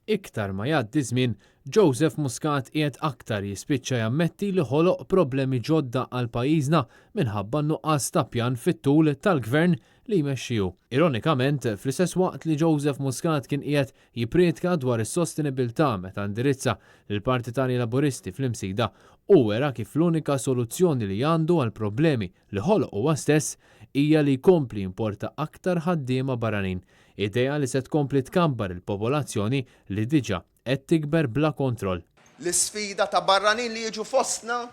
Iktar ma jgħaddi żmien, Joseph Muscat qiegħed aktar jispiċċa jammetti li ħoloq problemi ġodda għal pajjiżna minħabba n-nuqqas ta' pjan fit-tul tal-Gvern li jmexxi hu. Ironikament, fl-istess waqt li Joseph Muscat kien qiegħed jipprietka dwar is-sostenibilità meta indirizza lill-partitarji Laburisti fl-Imsida, hu wera kif l-unika soluzzjoni li għandu għall-problemi li ħoloq huwa stess hija li jkompli jimporta aktar ħaddiema barranin, idea li se tkompli tkabbar il-popolazzjoni li diġà qed tikber bla kontroll. L-isfida ta' barranin li jiġu fostna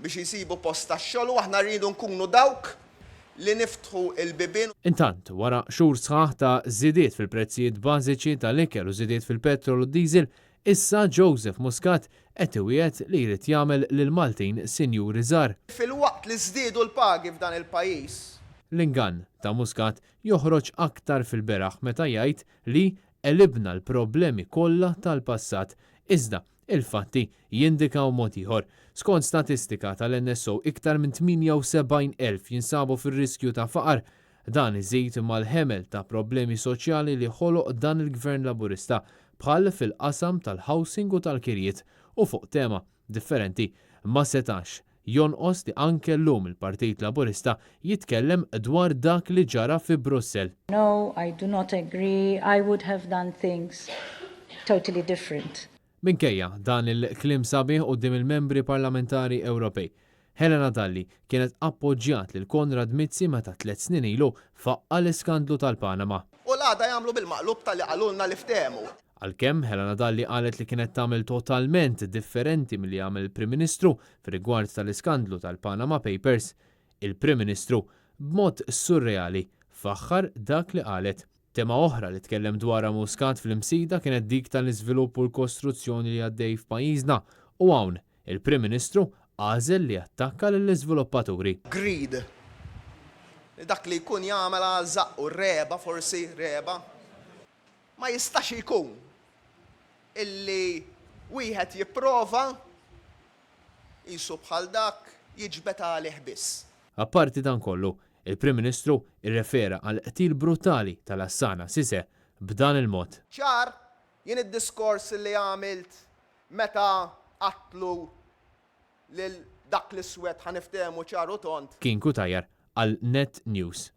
biex jsibu post tax-xogħol u aħna rridu nkunu dawk li niftħu l-bibien. Intant, wara xhur sħaħ ta' żidiet fil-prezzijiet bażiċi tal-ikel u żidiet fil-petrol u d-diesel, issa Joseph Muscat qed iwiegħed li jrid jagħmel lill-Maltin sinjuri żgħar. Filwaqt li żdiedu l-pagi f'dan il-pajjiż. L-ingann ta' Muscat joħroġ aktar fil-beraħ meta jgħid li għelibna l-problemi kollha tal-passat. Iżda, il-fatti jindikaw mod ieħor. Skont statistika tal-NSO iktar minn 78,000 jinsabu fir-riskju ta' faqar. Dan iżid mal-ħemel ta' problemi soċjali li ħoloq dan il-Gvern Laburista, bħal fil-qasam tal-housing u tal-kirjiet, u fuq tema differenti ma setax jonqos li anke llum il-Partit Laburista jitkellem dwar dak li ġara fi Brussell. No, I do not agree, I would have done things totally different. Minkejja dan il-kliem sabiħ quddiem il-Membri Parlamentari Ewropej, Helena Dalli kienet appoġġjat lil Konrad Mizzi meta tlett snin ilu faqqa' l-iskandlu tal-Panama. U l-għada jagħmlu bil-maqlub ta' li qalulna li ftehmu. Għalkemm Helena Dalli qalet li kienet tagħmel totalment differenti milli għamel il-Prim Ministru fir-rigward tal-iskandlu tal-Panama Papers, il-Prim Ministru, b'mod surreali, faħħar dak li qalet. Tema oħra li tkellem dwarha Muscat fl-Imsida kienet dik tal-iżvilupp u l-kostruzzjoni li għaddej f'pajjiżna u hawn, il-Prim Ministru għażel li jattakka lill-iżviluppaturi. Greed. Li dak li jkun jagħmel għal żaqqu, regħba forsi, regħba. Ma jistax ikun illi wieħed jipprova, qisu bħal dak, jiġbed għalih biss. Apparti dan kollu, il-Prim Ministru rrefera għall-qtil brutali ta' Lassana Cisse b'dan il-mod. Ċar, jien id-diskors li għamilt meta qatlu lil dak l-iswed ħa niftehmu ċar u tond. Kien Cutajar għal Net News.